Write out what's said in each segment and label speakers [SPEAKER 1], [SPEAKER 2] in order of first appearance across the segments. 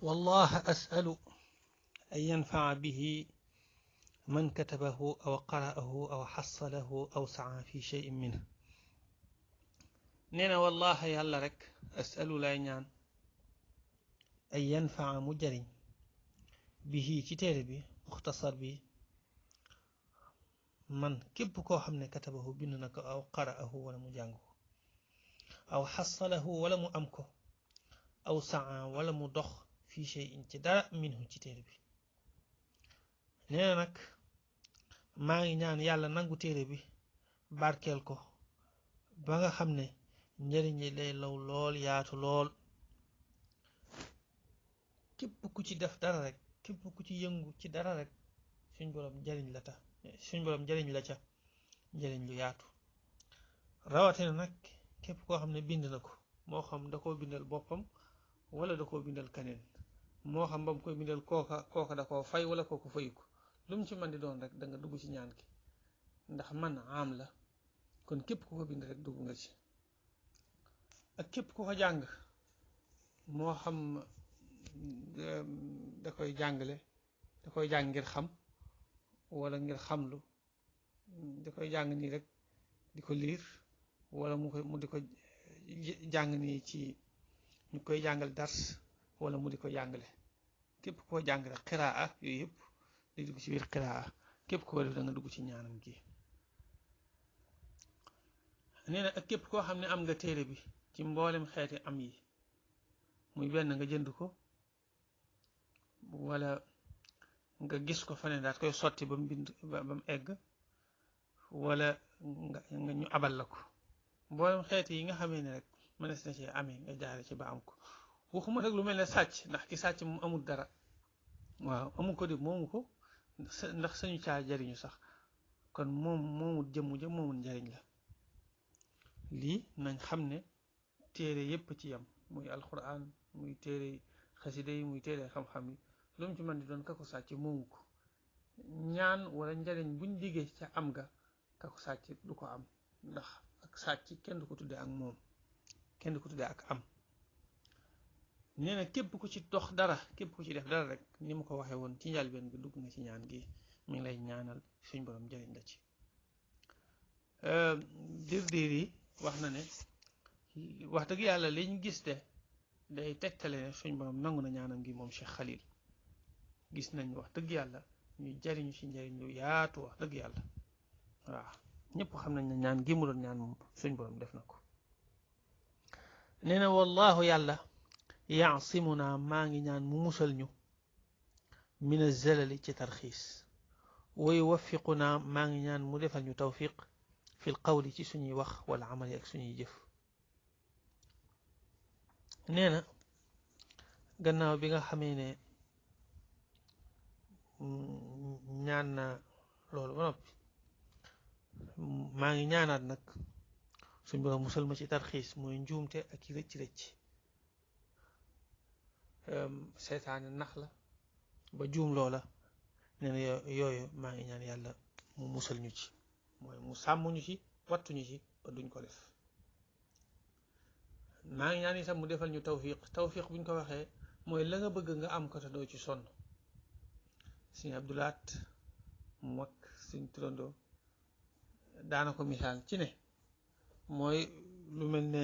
[SPEAKER 1] والله أسأل أن ينفع به من كتبه أو قرأه أو حصله أو سعى في شيء منه. نينا والله يلا رك أسأل لا ñaan أن ينفع مجرين به ci téere bi muxtasar bi man képp koo xam ne katabahu bind na ko aw qara'ahu wala mu jàng ko aw xasalahu wala mu am ko aw saa wala mu dox fii shay'in ci dara minhu ci téere bi. nee na nag maa ngi ñaan yàlla nangu téere bi barkeel ko ba nga xam ne njëriñ li lay law lool yaatu lool. képp ku ci def dara rek képp ku ci yëngu ci dara rek suñ borom njëriñ la ta suñ borom njëriñ la ca njëriñ lu yaatu. rawatina nag képp koo xam ne bind na ko moo xam da koo bindal boppam wala da koo bindal kaneen moo xam ba mu koy bindal kooka da koo fay wala kooku fayu ko lu mu ci mën di doon rek da nga dugg ci ñaan gi ndax man am la kon képp ku ko bind rek dugg nga ci. ak képp ku ko jàng moo xam da koy jàngale da koy jàng ngir xam wala ngir xamlu da koy jàng nii rek di ko liir wala mu di ko jàng nii ci ñu koy jàngal dars wala mu di ko jàngale. képp koo jàng rek xiraa yooyu yëpp di dugg ci biir xiraa képp koo def da nga dugg ci ñaanam gi. nee na ak képp koo xam ne am nga téere bi ci mboolem xeeti am yi muy benn nga jënd ko wala nga gis ko faneen daat koy sotti ba mu bind ba mu egg wala nga ñu abal la ko mboolem xeeti yi nga xamee ne rek mënees na ci amee nga jaare ci ba am ko. waxuma rek lu mel ne sàcc ndax ki sàcc moom amul dara waaw amu ko di moomu ko ndax sañu caa jariñu sax kon moom moomul jëmmu ja moomul njariñ la. lii nañ xam ne téere yépp ci yam muy alquran muy téere xasida yi muy téere xam-xam yi lu mu ci mën di doon ka ko sàcc moomu ko. ñaan wala njariñ buñ diggee ca am ga ka ko sàcc du ko am ndax ak sàcc kenn du ko tuddee ak moom kenn du ko tuddee ak am. nee na képp ku ci dox dara képp ku ci def dara rek ni mu ko waxee woon ci njalbeen bi dugg nga ci ñaan gi mi ngi lay ñaanal suñ borom jëriñ la ci. dir yi wax na ne wax dëgg yàlla liñ gis de day tegtale ne suñ borom nangu na ñaanam gi moom Cheikh Khalil gis nañ wax dëgg yàlla ñu jariñu ci njariñ lu yaatu wax dëgg yàlla waaw ñëpp xam nañ ne ñaan gi mu doon ñaan moom suñ borom def na ko. nee na wallahu yàlla yaasimuna maa ngi ñaan mu musal ñu min azalali ci tarxiis wa yuwaffiquna maa ngi ñaan mu defal ñu tawfiq fil qawli ci suñuy wax wala amali ak suñuy jëf. nee na gannaaw bi nga xamee ne ñaan na loolu ba noppi maa ngi ñaanaat nag suñ borom musal ma ci tarxiis mooy njuumte ak i rëcc-rëcc. seytaane nax la ba juum loola. nee na yooyu maa ngi ñaan yàlla mu musal ñu ci mooy mu sàmm ñu ci wattuñu ci ba duñ ko def. maa ngi ñaan itam mu defal ñu tawfiq buñ ko waxee mooy la nga bëgg nga am ko te doo ci sonn. Sëñ Abdulaat mu mag Sëñ Turandoo daana ko misaal ci ne mooy lu mel ne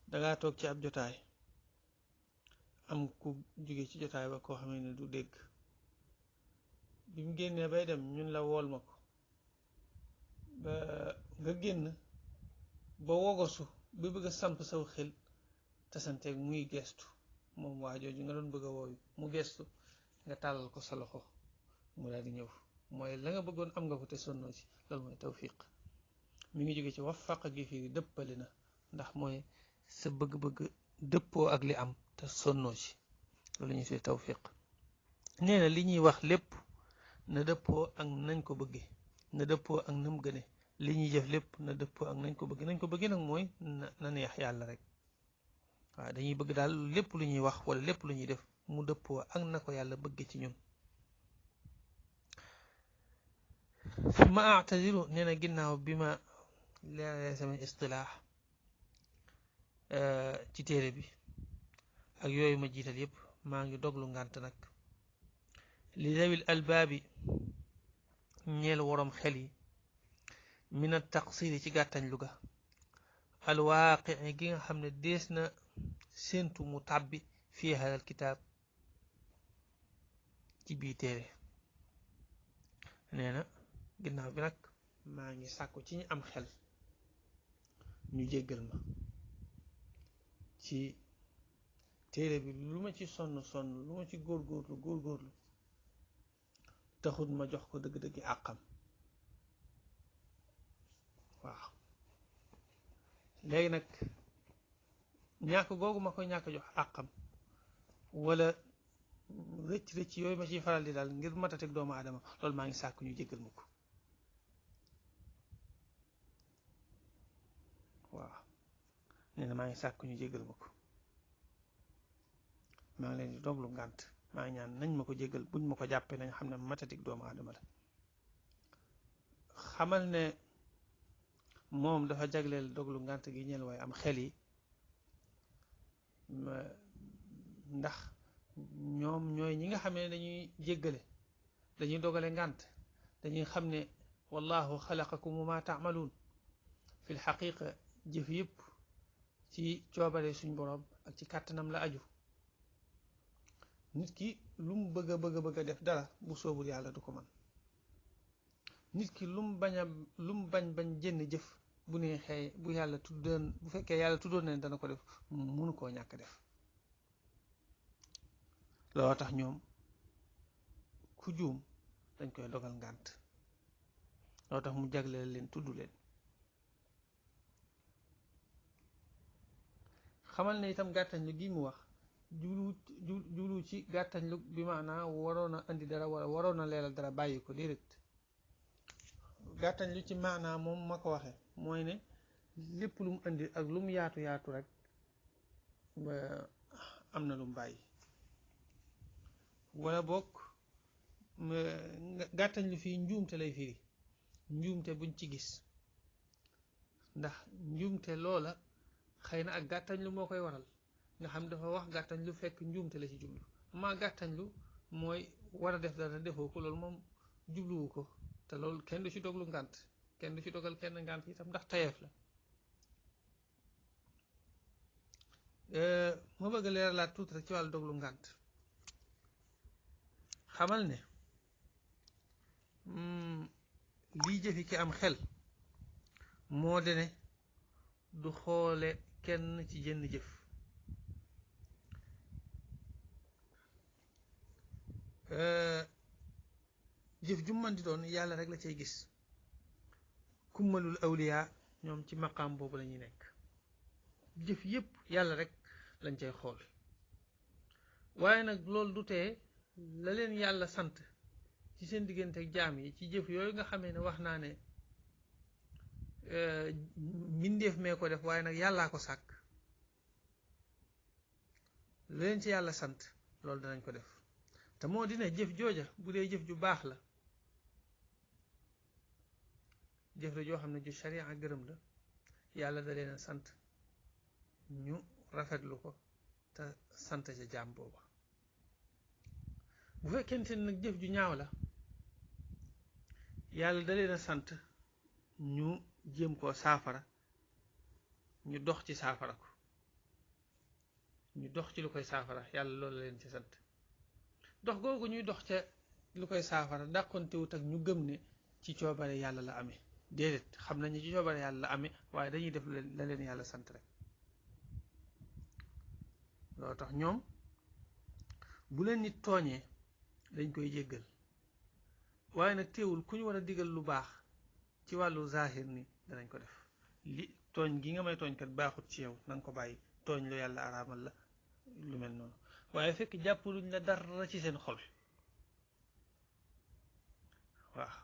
[SPEAKER 1] dangaa toog ci ab jotaay am ku jóge ci jotaay ba koo xamee ne du dégg bi mu génnee bay dem ñun la wool ma ko ba nga génn ba wogosu ba bëgg a samp saw xel tasanteeg muy gestu moom waa jooju nga doon bëgg a wooyu mu gestu nga tàllal ko sa loxo mu daal di ñëw mooy la nga bëggoon am nga ko te sonnoo ci loolu mooy tawfiq. mi ngi jóge ci wafaqa gi fii dëppale na ndax mooy sa bëgg-bëgg dëppoo ak li am te sonnoo ci loolu ñuy tuddee tawfiq. nee na li ñuy wax lépp na dëppoo ak nañ ko bëgge na dëppoo ak nam gëne li ñuy jëf lépp na dëppoo ak nañ ko bëgge nag mooy na neex yàlla rek. waaw dañuy bëgg daal lépp lu ñuy wax wala lépp lu ñuy def mu dëppoo ak na ko yàlla bëgge ci ñun. ma aatadiru nee na ginnaaw bi ma leeralee sama istilaax ci téere bi ak yooyu ma jiital yépp maa ngi doglu ngànt nag li dawil albaabi ñeel woroom xel yi min a taqsiri ci gàttañ lu ga alwaaqi gi nga xam ne dees na séentu mu tàbbi fii hadal kitaab ci bii téere nee na ginnaaw bi nag maa ngi sàkku ci ñi am xel ñu jéggal ma ci téere bi lu ma ci sonn lu ma ci góorgóorlu taxut ma jox ko dëgg-dëggi àqam waaw léegi nag ñàkk googu ma ko ñàkk jox àqam wala rëcc yooyu ma ciy faral di daal ngir matatek doomu aadama loolu maa ngi sàkk ñu jéggal ma ko waaw nee na maa ngi sàkk ñu jéggal ma ko maa ngi leen di doglu ngànt maa ngi ñaan nañ ma ko jéggal buñ ma ko jàppee nañ xam ne matatik doomu aadama la xamal ne moom dafa jagleel doglu ngànt gi ñeel waaye am xel yi ndax ñoom ñooy ñi nga xam ne dañuy jéggale dañuy dogale ngànt dañuy xam ne wallahu xalaqakum wa ma taamaluun fi lxaqiqa jëf yëpp ci coobare suñ boroom ak ci kàttanam la aju nit ki lu mu bëgg a def dara bu soobul yàlla du ko man nit ki lu mu bañ jënn jëf bu neexee bu fekkee yàlla tuddoon na dana ko def mënu koo ñàkk def looloo tax ñoom ku juum dañ koy dogal ngànt looloo tax mu jagleel leen tudd leen xamal ne itam gàttañ lu gi mu wax jublu ci gàttañ lu bi maanaa waroon a indi dara wala waroon a leeral dara bàyyi ko déedéet gàttañ lu ci maanaa moom ma ko waxe mooy ne lépp lu mu indi ak lu mu yaatu rek am na lu mu bàyyi wala bokk gàttañ lu fii njuumte lay firi njuumte buñ ci gis ndax njuumte loola xëy na ak gàttañ lu moo koy waral nga xam dafa wax gàttañ lu fekk njuumte la ci jublu amaa gàttañ lu mooy war a def dara defoo ko loolu moom jubluwu ko te loolu kenn du ci doglu ngànt kenn du ci dogal kenn ngànt itam ndax tayeef la ma bëgg leeralaat tuuti rek ci wàllu doglu ngànt xamal ne lii jëfi ki am xel moo de ne du xoole kenn ci jënn jëf jëf ju mën di doon yàlla rek la cay gis kummalul awliya ñoom ci maqaam boobu la ñuy nekk jëf yépp yàlla rek lañ cay xool waaye nag loolu du tee la leen yàlla sant ci seen diggante ak jaam yi ci jëf yooyu nga xamee ne wax naa ne mbindeef mee ko def waaye nag yàllaa ko sàkk la leen ci yàlla sant loolu danañ ko def te moo dina jëf jooja bu dee jëf ju baax la jëf la joo xam ne ju sharia gërëm la yàlla da leen a sant ñu rafetlu ko te sant ca jaam booba bu fekkente ne nag jëf ju ñaaw la yàlla da leen a sant ñu jéem koo saafara ñu dox ci saafara ko ñu dox ci lu koy saafara yàlla loolu la leen ci sant dox googu ñuy dox ca lu koy saafara dàqontewut ak ñu gëm ne ci coobare yàlla la amee déedéet xam nañu ci coobare yàlla la amee waaye dañuy def la leen yàlla sant rek loolu tax ñoom bu leen nit tooñee dañ koy jéggal waaye nag teewul ku ñu war a digal lu baax ci wàllu zahir ni danañ ko def li tooñ gi nga may tooñ kat baaxut ci yow na nga ko bàyyi tooñ lu yàlla araamal la lu mel noonu waaye fekk jàppaluñ la dara ci seen xol waaw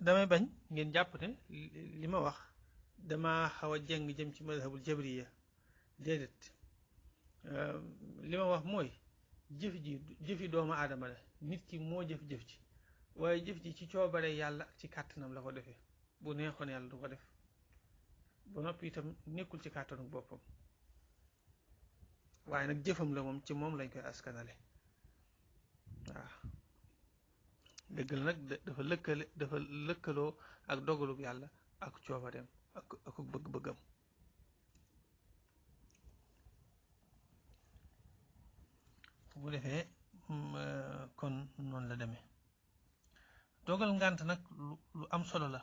[SPEAKER 1] damay bañ ngeen jàpp ne li ma wax dama xaw a jeng jëm ci madhabul jabriya déedéet li ma wax mooy jëfi doomu aadama la nit ki moo jëf-jëf ji waaye jëf ji ci coobare yàlla ak ci kàttanam la ko defee bu neexoon yàlla du ko def ba noppi itam nekkul ci kàttanu boppam waaye nag jëfam la moom ci moom lañ koy askanale waaw dëgg la nag dafa lëkkaloo ak dogalub yàlla ak coobareem ak bëgg-bëggam bu defee kon noonu la demee dogal ngànt nag lu am solo la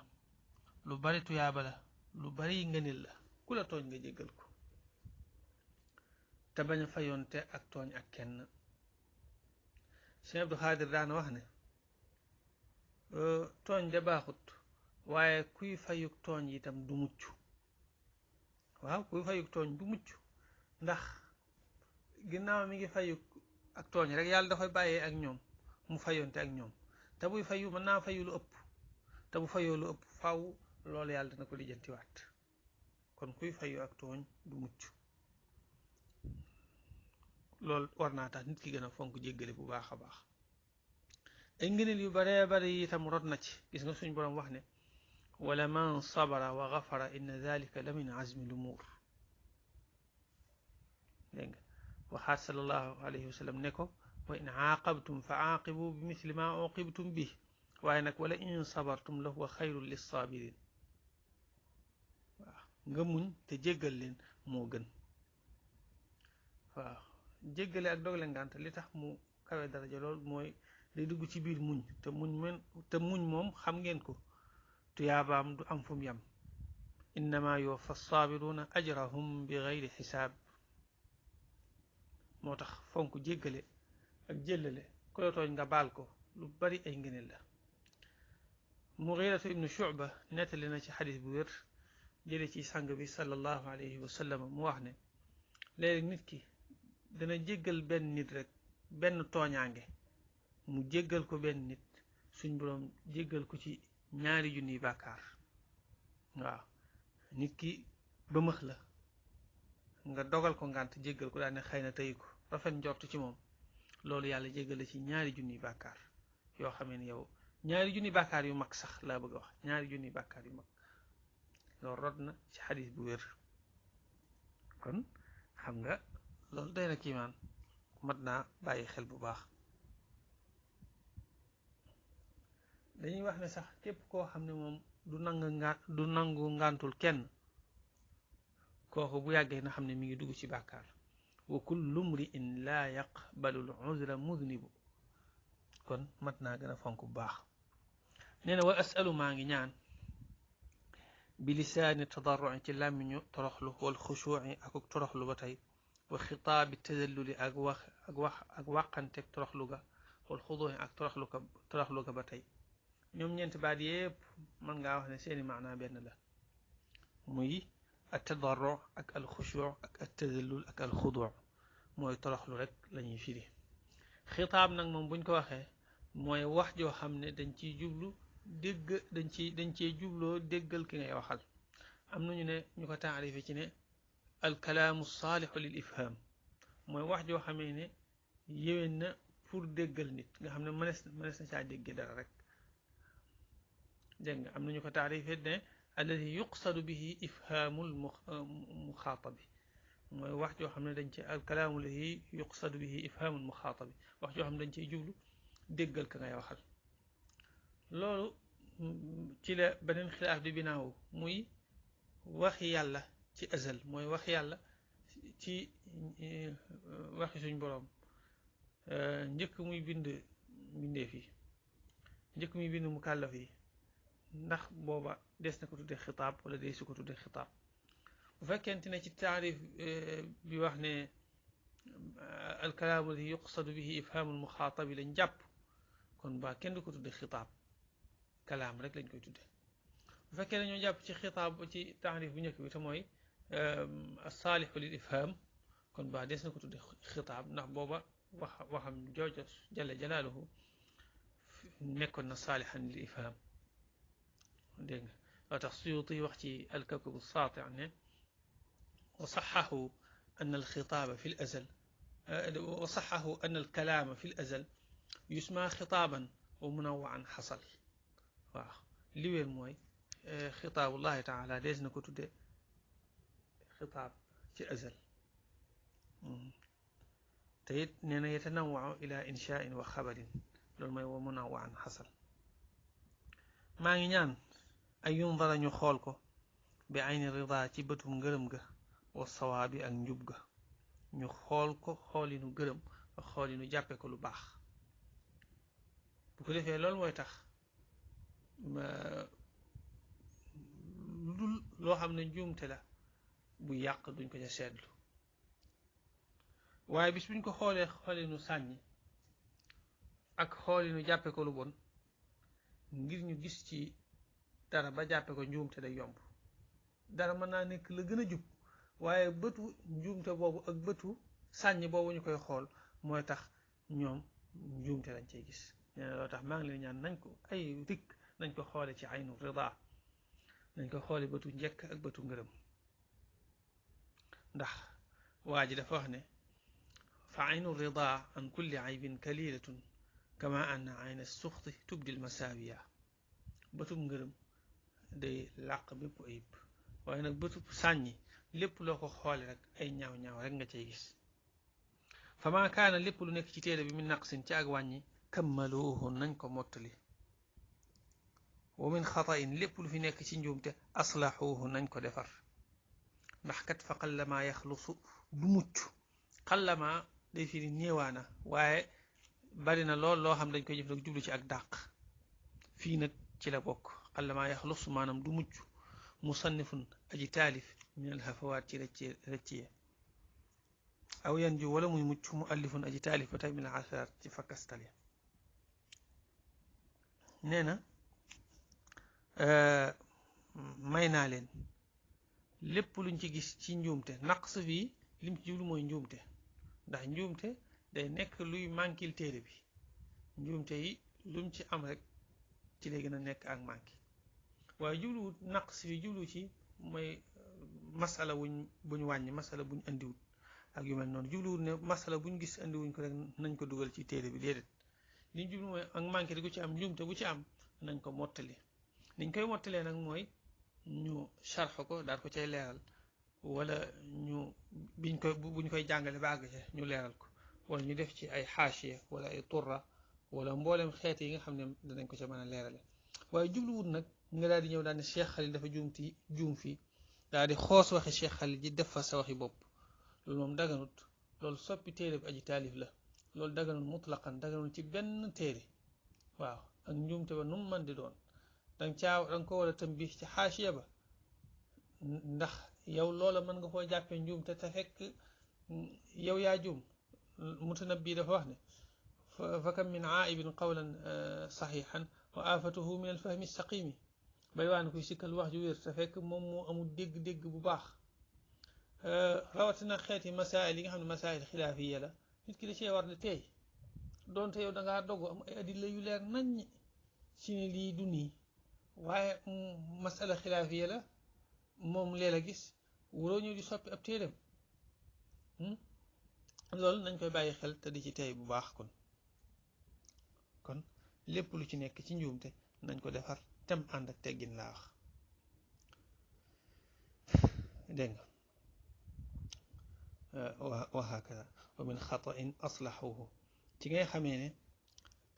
[SPEAKER 1] lu bari tuyaaba la lu bari ngënil la ku la tooñ nga jéggal ko te bañ a fayonte ak tooñ ak kenn Cheikh Abdou Khadir daana wax ne tooñ de baaxut waaye kuy fayuk tooñ itam du mucc waaw kuy fayuk tooñ du mucc ndax ginnaaw mi ngi fayuk ak tooñ rek yàlla dafay bàyyee ak ñoom mu fayonte ak ñoom te buy fayu mën naa fayu lu ëpp te bu fayoo lu ëpp faw loolu yàlla dina ko lijjantiwaat kon kuy fayu ak tooñ du mucc loolu war naa tax nit ki gën a fonk jéggale bu baax a baax ay ngëneel yu baree bari itam rot na ci gis nga suñ boroom wax ne wala man sabara wa gafara inna dalika la min azmi lumuur dégg nga waxaat sallallahu alayhi wa sallam ne ko wa in aaqabtum fa aaqibu bi misli ma uqibtum bi waaye nag wala in sabartum la huwa xayrun lissaabirin waaw nga muñ te jéggal leen moo gën waaw jéggale ak dogle ngànt li tax mu kawe daraja lool mooy day dugg ci biir muñ te muñ moom xam ngeen ko tuyaabaam du am fu mu yam innama yuwaffa saabiruuna ajrahum bi gayri xisaab moo tax fonk jéggale ak jëllale ku la tooñ nga baal ko lu bari ay ngëneel la Mughiratu ibnu Shu'ba nettali na ci xadis bu wér jële ci sang bi sallallahu alayhi wa sallam mu wax ne léegi nit ki dana jéggal benn nit rek benn tooñaange mu jéggal ko benn nit suñ boroom jéggal ko ci 2 junniy bàkkaar waaw nit ki bëmëx la nga dogal ko ngànt jéggal ko daane xëy na tey ko rafet njort ci moom loolu yàlla jéggal la ci 2 junniy bàkkaar yoo xamee ne yow 2 junniy bàkkaar yu mag sax laa bëgg a wax 2 junniy bàkkaar yu mag loolu rod na ci xadis bu wér kon xam nga loolu day na kiimaan mat naa bàyyi xel bu baax dañuy wax ne sax képp koo xam ne moom du nangu ngàntul kenn kooku bu yàggee na xam ne mi ngi dugg ci bàkkaar wa kullu mri'in laa yaqbalu al-uzra mudnibu kon mat naa gën a fonk bu baax nee na wa asalu maa ngi ñaan bi lisaani tadarruci ci làmmiñu toroxlu wal xushuuci akuk toroxlu ba tey wa xitaabi tadalluli ak wàqanteeg toroxlu ga wal xuduuci ak toroxlu ga ba tey ñoom ñeenti baat yépp mën ngaa wax ne seeni maanaa benn la muy at tadarru ak al xushuuc ak at tadallul ak al xuduuc mooy toroxlu rek lañuy firi xitaab nag moom buñ ko waxee mooy wax joo xam ne dañ ciy jublu dañ cee jubloo déggal ki ngay waxal am nañu ne ñu ko taarife ci ne alkalaamu saalixu lil ifham mooy wax joo xamee ne yéwén na pour déggal nit nga xam ne mënees na caa dégge dara rek dégg nga am nañu ko taarife ne alladi yuqsadu bihi ifhaamul muxaatabi mooy wax joo xam ne dañ ci alkalaamu alladi yuqsadu bihi ifhaamul muxaatabi wax joo xam ne dañ ciy jublu déggal ka ngay waxal loolu ci la beneen xilaaf di binaawu muy waxi yàlla ci azal mooy wax yàlla ci waxi suñ boroom njëkk muy bind mbindeef yi njëkk muy bind mukallaf yi ndax booba des na ko tudde xitaab wala des su ko tudde xitaab bu fekkente ne ci taarif bi wax ne alkalaamu alladi yuqsadu bihi ifhaamul muxaatabi lañ jàpp kon ba kenn du ko tudde xitaab kalaam rek lañ koy tudde bu fekkee dañoo jàpp ci xitaab ci taarif bu njëkk bi te mooy saalixu lil ifham kon ba des na ko tudde xitaab ndax booba waxam jooja jalla jalaaluhu nekkoon na saalixan lil ifham dégg nga loo tax Suyuti wax ci alkawkabu saati ne wa saxaxu an alxitaaba fi l azal wa saxaxu an alkalaama fi l azal yusma xitaaban wa munawaan xasal waaw li wér mooy xitaabullahi taala dees na ko tudde xitaab ci azal te it nee na yatanawau ila inshain wa xabarin loolu mooy wa munawaan xasal maa ngi ñaan ay yundara ñu xool ko bi ayni rida ci bëtum ngërëm ga wa sawaabi ak njub ga ñu xool ko xoolinu gërëm ak xoolinu jàppe ko lu baax bu ko defee loolu mooy tax loo xam ne njuumte la bu yàq duñ ko ca seetlu waaye bis buñ ko xoolee xoolinu sànni ak xoolinu jàppe ko lu bon ngir ñu gis ci dara ba jàppe ko njuumte day yomb dara mën naa nekk la gën a jub waaye bëtu njuumte boobu ak bëtu sànni boobu ñu koy xool mooy tax ñoom njuumte lañ cay gis nee na loo tax maa ngi leen ñaan nañ ko ay rikk nañ ko xoole ci aynu rida nañ ko xoole bëtu njëkk ak bëtu ngërëm ndax waa ji dafa wax ne fa aynu rida an kulli aybin kalilatun kama anna ayna suxti tubdil masaawiya bëtub ngërëm day làq bépp ayib waaye nag bëtub sànni lépp loo ko xoole rek ay ñaaw-ñaaw rek nga cay gis fa maa kaana lépp lu nekk ci téere bi min naqsin ci ak wàññi kammaluuhu nañ ko mottali wa min xatain lépp lu fi nekk ci njuumte aslaxuuhu nañ ko defar ndax kat fa xallamaa yaxlusu du mucc xallamaa day firi néewaana waaye bari na lool loo xam dañ koy jëf nag jublu ci ak dàq fii nag ci la bokk xallamaa yaxlusu maanaam du mucc musannifun aji taalif min alhafawaat ci rëcciye aw yanju wala muy mucc mu allifun aji taalif ba tey min alxasaraat ci fakkastale nee na may naa leen lépp luñ ci gis ci njuumte naqs fii lim ci jublu mooy njuumte ndax njuumte day nekk luy mànkil téere bi njuumte yi lum ci am rek ci lay gën a nekk ak manqué waaye jubluwut naqs fii jublu ci mooy masala buñ wàññi masala buñ andiwut ak yu mel noonu jubluwut ne masala buñ gis andiwuñ ko rek nañ ko dugal ci téere bi déedéet liñ jublu mooy ak manqué di gu ci am njuumte bu ci am nañ ko mottali niñ koy mottalee nag mooy ñu sharx ko daal ko cay leeral wala ñu buñ koy jàngale ba àgg ca ñu leeral ko wala ñu def ci ay xaashiya wala ay turra wala mboolem xeet yi nga xam ne danañ ko ca mën a leerale waaye jubluwut nag nga daal di ñëw daal ne Cheikh Khalil dafa juum fii daal di xoos waxi Cheikh Khalil ji def fa sa waxi bopp loolu moom daganut loolu soppi téere bi aji taalif la loolu daganut mutlaqan daganut ci benn téere waaw ak njuumte ba nu mu mën di doon danga ko war a tëmbi ci xaashiya ba ndax yow loola mën nga koo jàppee njuumte te fekk yow yaa juum mutanabbi dafa wax ne fa kam min aaibin qawlan saxiixan wa aafatuhu min alfahmi saqimi bay waa ne kuy sikkal wax ju wér te fekk moom moo amul dégg-dégg bu baax rawatina xeeti masaayil yi nga xam ne masaayil xilaafiya la nit ki da cee war di teey doonte yow dangaa dogu am ay adilla yu leer naññ ci ne lii du nii waaye masala xilaafiya la moom lee la gis waroo ñëw di soppi ab téeram loolu nañ koy bàyyi xel te di ci teey bu baax kon lépp lu ci nekk ci njuumte nañ ko defar tem ànd ak teggin laa wax dégg nga wa hakada wa min xatain aslaxuhu ci ngay xamee ne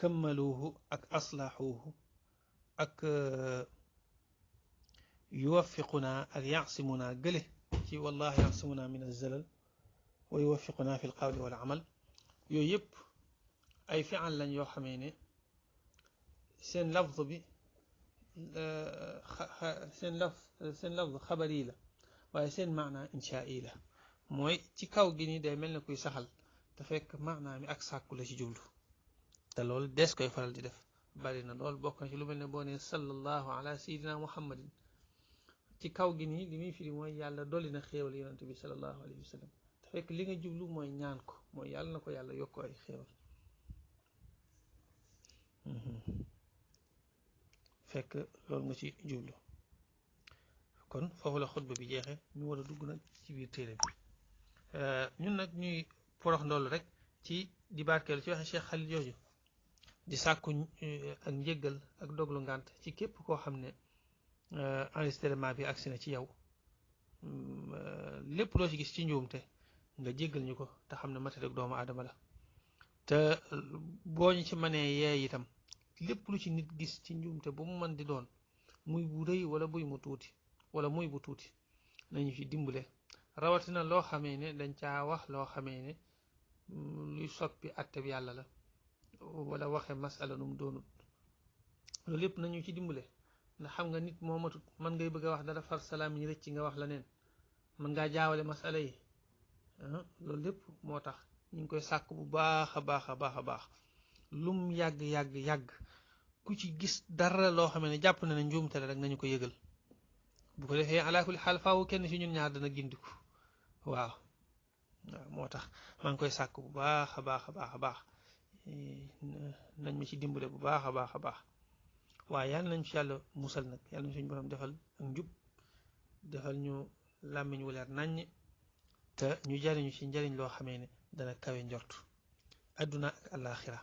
[SPEAKER 1] kammaluuhu ak aslaxuuhu ak yuwaffiqunaa ak yacsimunaa gële ci wallahi yacsimunaa min alzalal wa yuwaffiqunaa fi lqawli wal amal yooyu yëpp ay fi'al lañ yoo xamee ne seen lafz bi seen lafz xabari la waaye seen maana inshaa'i la mooy ci kaw gi nii day mel ne kuy saxal te fekk maanaa mi ak sàkku la ci jublu te loolu des koy faral di def bari na lool bokk na ci lu mel ne boo ne sallallahu ala sayidina muhammadin ci kaw gi nii li muy firi mooy yàlla dolli na xéewal yonent bi sallallahu alayhi wa sallam te fekk li nga jublu mooy ñaan ko mooy yàlla na ko yàlla yokk ay xéewal fekk loolu nga ci jublu kon foofu la xutba bi jeexee ñu war a dugg nag ci biir téere bi ñun nag ñuy porox ndoll rek ci di barkeelu ci waxe Cheikh Khalil jooju di sàkku ak njéggal ak doglu ngànt ci képp koo xam ne enregistrement bi agsi na ci yow lépp loo ci gis ci njuumte nga jéggal ñu ko te xam ne matal ak doomu aadama la te boo ñu ci mënee yee itam lépp lu ci nit gis ci njuumte bu mu mën di doon muy bu rëy wala buy mu tuuti wala muy bu tuuti nañu ci dimbale rawatina loo xamee ne dañ caa wax loo xamee ne luy soppi àtte bi yàlla la wala waxe masala num doonut loolu lépp nañu ci dimbale ndax xam nga nit moo matut mën ngay bëgg a wax dara far salaam yi rëcc nga wax la neen mën ngaa jaawale masala yi loolu lépp moo tax ñu ngi koy sàkk bu baax a baax a baax a baax lum yàgg ku ci gis dara loo xam ne jàpp na ne njuumte la rek nañu ko yëgal bu ko defee alaa kulli xaal faaw kenn ci ñun ñaar dana gindiku waaw moo tax maa ngi koy sàkk bu baax a baax a baax a baax nañ ma ci dimbale bu baax a baax a baax waaye yàlla nañ ci yàlla musal nag yàlla nañ suñu borom defal ak njub defal ñu làmmiñ wu leer naññ te ñu jariñu ci njariñ loo xamee ne dana kawe njort adduna ak àllaaxira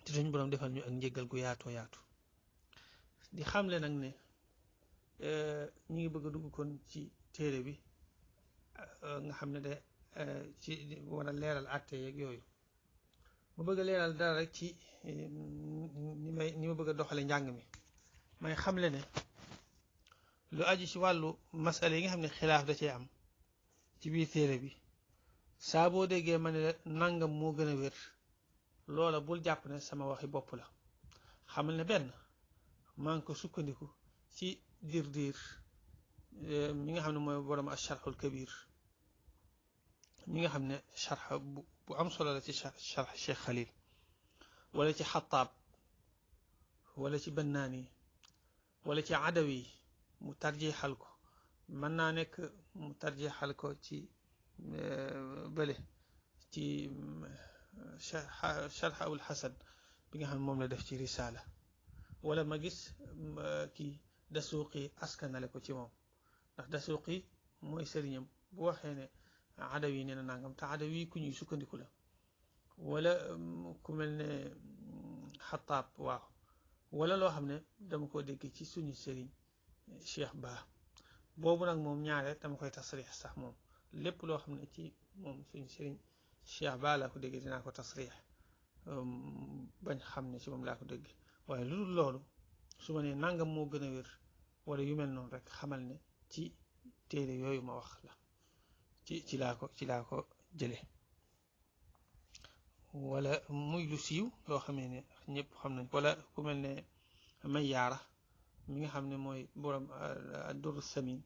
[SPEAKER 1] te suñu borom defal ñu ak njéggal gu yaatoo yaatu di xamle nag ne ñu ngi bëgg a dugg kon ci téere bi nga xam ne de ci war a leeral àtte yeeg yooyu ma bëgg a leeral dara rek ci ni ma bëgg a doxale njàng mi may xamle ne lu aju ci wàllu masala yi nga xam ne xilaaf da cee am ci biir téere bi saa boo déggee ma ne la nangam moo gën a wér loola bul jàpp ne sama waxi bopp la xamal ne benn maa ngi ko sukkandiku ci diir mi nga xam ne mooy borom asharxul kabir mi nga xam ne sharx bu am solo la ci sharx Cheikh Khalil wala ci xataab wala ci bannaani wala ci adawi mu tarjixal ko mën naa nekk mu tarjixal ko ci bële ci sharx abul xasan bi nga xam ne moom la def ci risaala wala ma gis kii dasuuqi askanale ko ci moom ndax dasuuqi mooy sëriñam bu waxee ne adawi nee na nangam te adawi ku ñuy sukkandiku la wala ku mel ne xataab waaw wala loo xam ne dama ko dégg ci suñu sëriñ Cheikh Ba boobu nag moom ñaare dama koy tasrix sax moom lépp loo xam ne ci moom suñu sëriñ Cheikh Ba laa ko dégg dinaa ko tasrix bañ xam ne ci moom laa ko dégg waaye lu dul loolu su ma nee nangam moo gën a wér wala yu mel noonu rek xamal ne ci téere yooyu ma wax la ci laa ko jële wala muy lu siiw loo xamee ne ñëpp xam nañ wala ku mel ne Mayyaara mi nga xam ne mooy borom ad-Durr Samin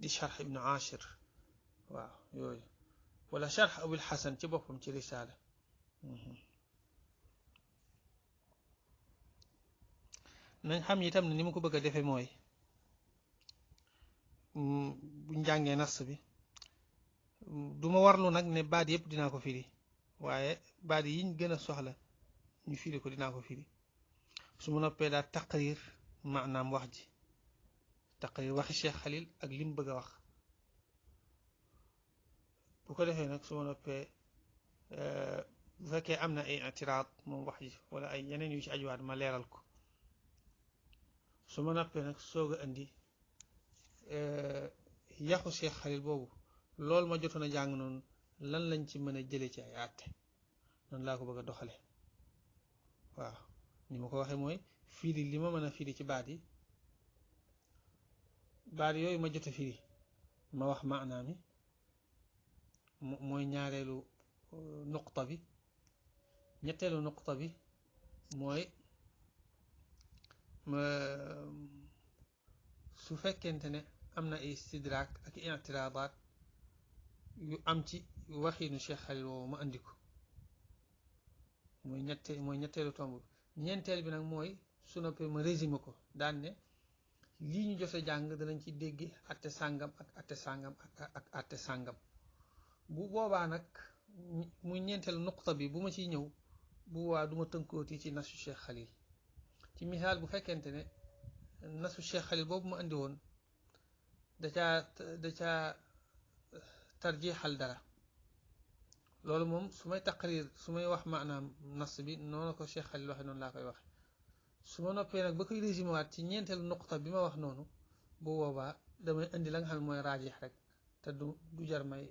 [SPEAKER 1] di sharx Ibnu Ashir waaw yooyu wala sharx Abul Xasan ci boppam ci risaala nañ xam itam ne ni ma ko bëgg a defee mooy buñ jàngee nas bi duma warlu nag ne baat yëpp dinaa ko firi waaye baat yiñ gën a soxla ñu firi ko dinaa ko firi su ma noppee daal taqrir maanaam wax ji taqrir waxi Cheikh Khalil ak lim bëgg a wax bu ko defee nag su ma noppee bu fekkee am na ay itiraat moom wax ji wala ay yeneen yu ci ajuwaat ma leeral ko su ma noppee nag soog a indi yaxu Cheikh Khalil boobu loolu ma jotoon a jàng noonu lan lañ ci mën a jële ci ay àtte noonu laa ko bëgg a doxale waaw ni ma ko waxee mooy firi li ma mën a firi ci baat yooyu ma jot a firi ma wax maanaa mi mooy ñaareelu nuqta bi ñetteelu nuqta bi mooy su fekkente ne am na ay istidraak ak i'tiraadaat yu am ci waxiinu Cheikh Khalil woowu ma andi ko mooy ñetteelu tomb bi ñeenteel bi nag mooy su noppee ma résumé ko daan ne lii ñu jot a jàng danañ ci dégg atte sàngam ak atte sàngam ak atte sàngam bu boobaa nag muy ñeenteelu nuqta bi bu ma ciy ñëw bu boobaa du ma tënkooti ci nasu Cheikh Khalil ci misaal bu fekkente ne nasu Cheikh Khalil boobu ma andi woon da caa tarjixal dara loolu moom su may taqrir su may wax maanaam nas bi noonu ko Cheikh Khalil waxe noonu laa koy waxe su ma noppee nag ba koy résumé waat ci ñeenteelu nuqta bi ma wax noonu bu boobaa damay indi la nga xam ne mooy raajix rek te du jar may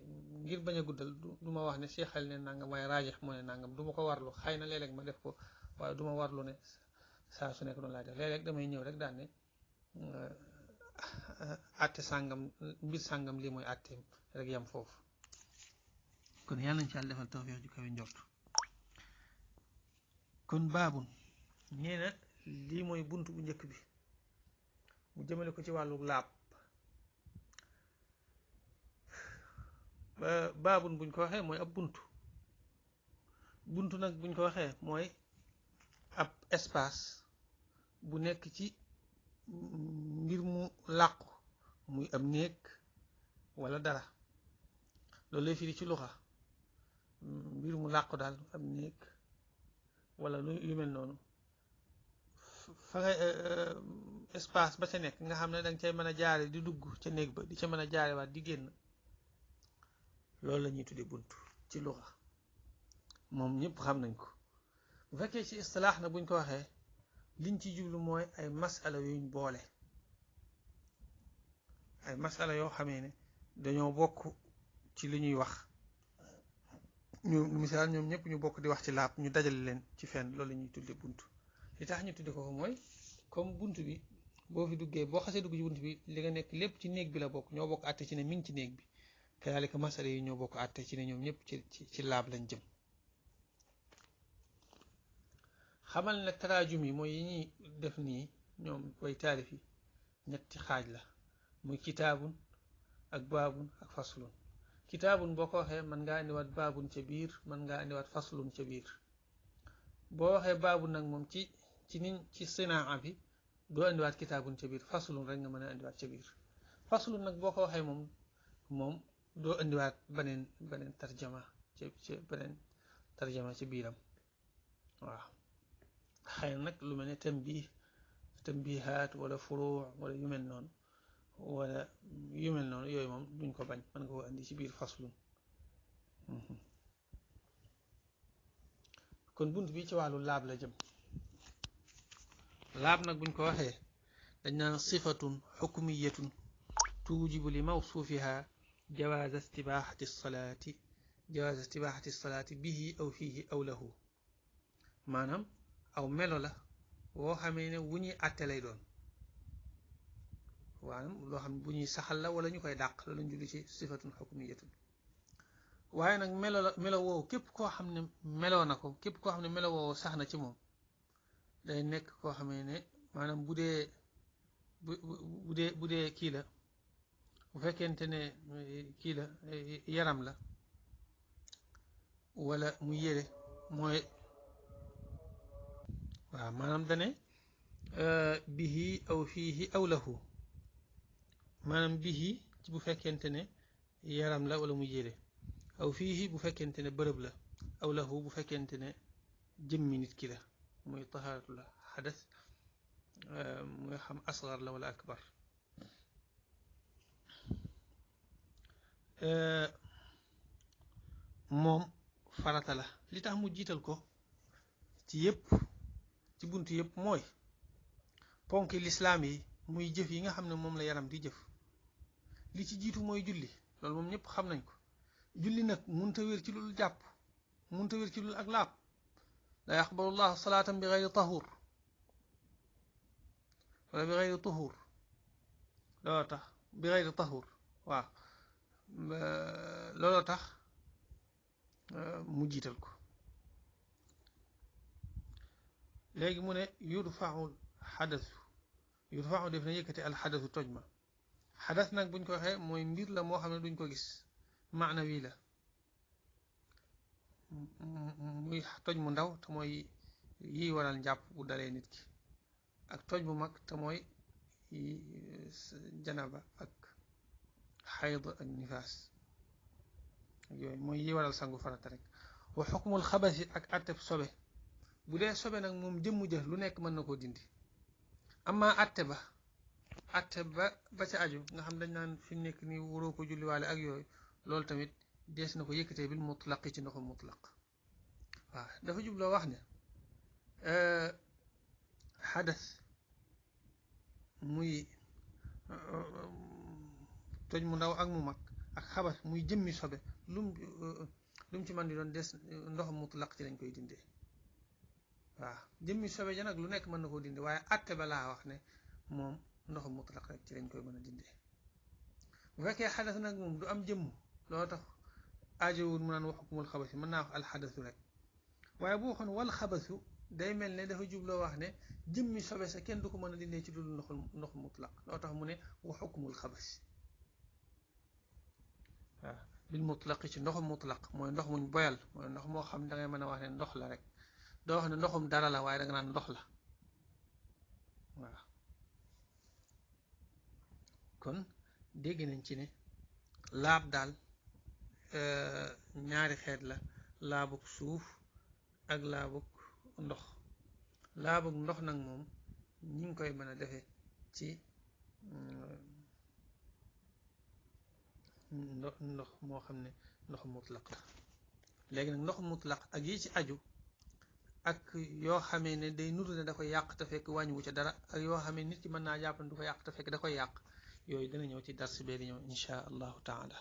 [SPEAKER 1] ngir bañ a guddal du ma wax ne seexal ne nangam waaye raajix moo ne nangam du ma ko warlu xëy na léeg-léeg ma def ko waaye du ma warlu ne saa su nekk noonu laa def léeg-léeg damay ñëw rek daan ne atte sàngam mbir sàngam lii mooy atteem rek yam foofu kon yàlla nañ ci Yàlla defal tawfiix ju kawe njort kon baabun nee na lii mooy bunt bu njëkk bi mu jëmale ko ci wàllu laab baabun buñ ko waxee mooy ab buntu nag buñ ko waxee mooy ab espace bu nekk ci mbir mu làqu muy ab néeg wala dara loolu lay firi ci luxa mbir mu làqu daal ab néeg wala lu mel noonu fa nga espace ba ca nekk nga xam ne danga cay mën a jaare di dugg ca néeg ba di ca mën a jaare waat di génn loolu la ñuy tudde bunt ci luxa moom ñëpp xam nañ ko bu fekkee ci istilaax na buñ ko waxee liñ ci jublu mooy ay masala yuñ boole ay masala yoo xamee ne dañoo bokk ci li ñuy wax ñu misaal ñoom ñëpp ñu bokk di wax ci laab ñu dajale leen ci fenn loolu la ñuy tudde bunt li tax ñu tudde ko mooy comme bunt bi boo fi duggee boo xasee dugg ci bunt bi li nga nekk lépp ci néeg bi la bokk ñoo bokk àtte ci ne mi ngi ci néeg bi kazaalika masala yi ñoo bokk àtte ci ne ñoom ñëpp ci laab lañ jëm xamal ne taraajum yi mooy yi ñuy def nii ñoom way taarif yi ñetti xaaj la muy kitaabun ak baabun ak faslun kitaabun boo ko waxee mën ngaa indiwaat baabun ca biir mën ngaa indiwaat faslun ca biir boo waxee baabun nag moom ci sinaa bi doo indiwaat kitaabun ca biir faslun rek nga mën a indiwaat ca biir faslun nag boo ko waxee moom doo indiwaat beneen tarjama beneen tarjama ci biiram waaw xëy na nag lu mel ne tambihaat wala furuu wala yu mel noonu yooyu moom duñ ko bañ mën nga ko indi ci biir faslun kon bunt bi ci wàllu laab la jëm laab nag buñ ko waxee dañ naan sifatun xukmiyatun tuujibu li mawsuufiha jawaaza istibaaxati salaati bihi aw fiihi aw lahu maanaam aw melo la woo xamee ne wu ñuy àtte lay doon waaye loo xam ne bu ñuy saxal la wala ñu koy dàq la lañ julli ci sifatun xukmiyatun waaye nag melo woowu képp koo xam ne meloo na ko képp koo xam ne melo woowu sax na ci moom day nekk koo xamee ne maanaam bu dee kii la bu fekkente ne kii la yaram la wala mu yére mooy waaw maanaam dane bihi aw fiihi aw lahu maanaam bihi ci bu fekkente ne yaram la wala mu yére aw fiihi bu fekkente ne bërëb la aw lahu bu fekkente ne jëmmi nit ki la muy tahaaratu la xadas muy xam asgar la wala akbar moom farata la li tax mu jiital ko ci yépp ci bunt yépp mooy ponki lislaam yi muy jëf yi nga xam ne moom la yaram di jëf li ci jiitu mooy julli loolu moom ñëpp xam nañ ko julli nag munta wér ci lul jàpp munta wér ci lul ak laab la yaqbalu llahu salaatan bi gayri tahur wala bi gayri tuhur looloo tax bi gayri tahur waaw looloo tax mu jiital ko léegi mu ne yudfau def na yëkkati alxadasu toj ma xadas nag buñ ko waxee mooy mbir la moo xam ne duñ ko gis maana wii la muy toj mu ndaw te mooy yiy waral njàpp bu dalee nit ki ak toj bu mag te mooy janaba ak xayd ak nifaas ak yooyu mooy yiy waral sangu farata rek wa xukmul xabasi ak atteb sobe bu dee sobe nag moom jëmmu jëf lu nekk mën na koo dindi amma atte ba ca aju nga xam dañ naan fi mu nekk nii waroo ko julliwaale ak yooyu loolu tamit dees na ko yëkkatee bil mutlaq ci ndoxu mutlaq waaw dafa jubloo wax ne xadas muy toj mu ndaw ak mu mag ak xabas muy jëmmi sobe lum ci mën di doon des ndoxum mutlaq ci lañ koy dindee waaw jëmmi sobe ja nag lu nekk mën na koo dindi waaye atte ba laa wax ne moom ndoxum mutlaq rek ci lañ koy mën a dindee bu fekkee xadas nag moom du am jëmm loo tax aajowul mu naan wax xukumul xabas yi mën naa wax alxadasu rek waaye bu waxoon wal xabasu day mel ne dafa jubloo wax ne jëmmi sobe sa kenn du ko mën a dindee ci dul ndox mutlaq loo tax mu ne wa xukumul xabas waaw bil mutlaq ci ndoxum mutlaq mooy ndox muñ boyal mooy ndox moo xam da ngay mën a wax ne ndox la rek doo wax ne ndoxum dara la waaye da nga naan ndox la waaw kon dégg nañ ci ne laab daal ñaari xeet la laabug suuf ak laabug ndox laabug ndox nag moom ñi ngi koy mën a defee ci ndox moo xam ne ndox mutlaq la léegi nag ndox mutlaq ak yi ci aju ak yoo xamee ne day nuru ne da koy yàq te fekk wàññiwu ca dara ak yoo xamee nit ki mën naa jàpp ne du ko yàq te fekk da koy yàq yooyu dana ñëw ci dars bee di ñëw insha allahu taala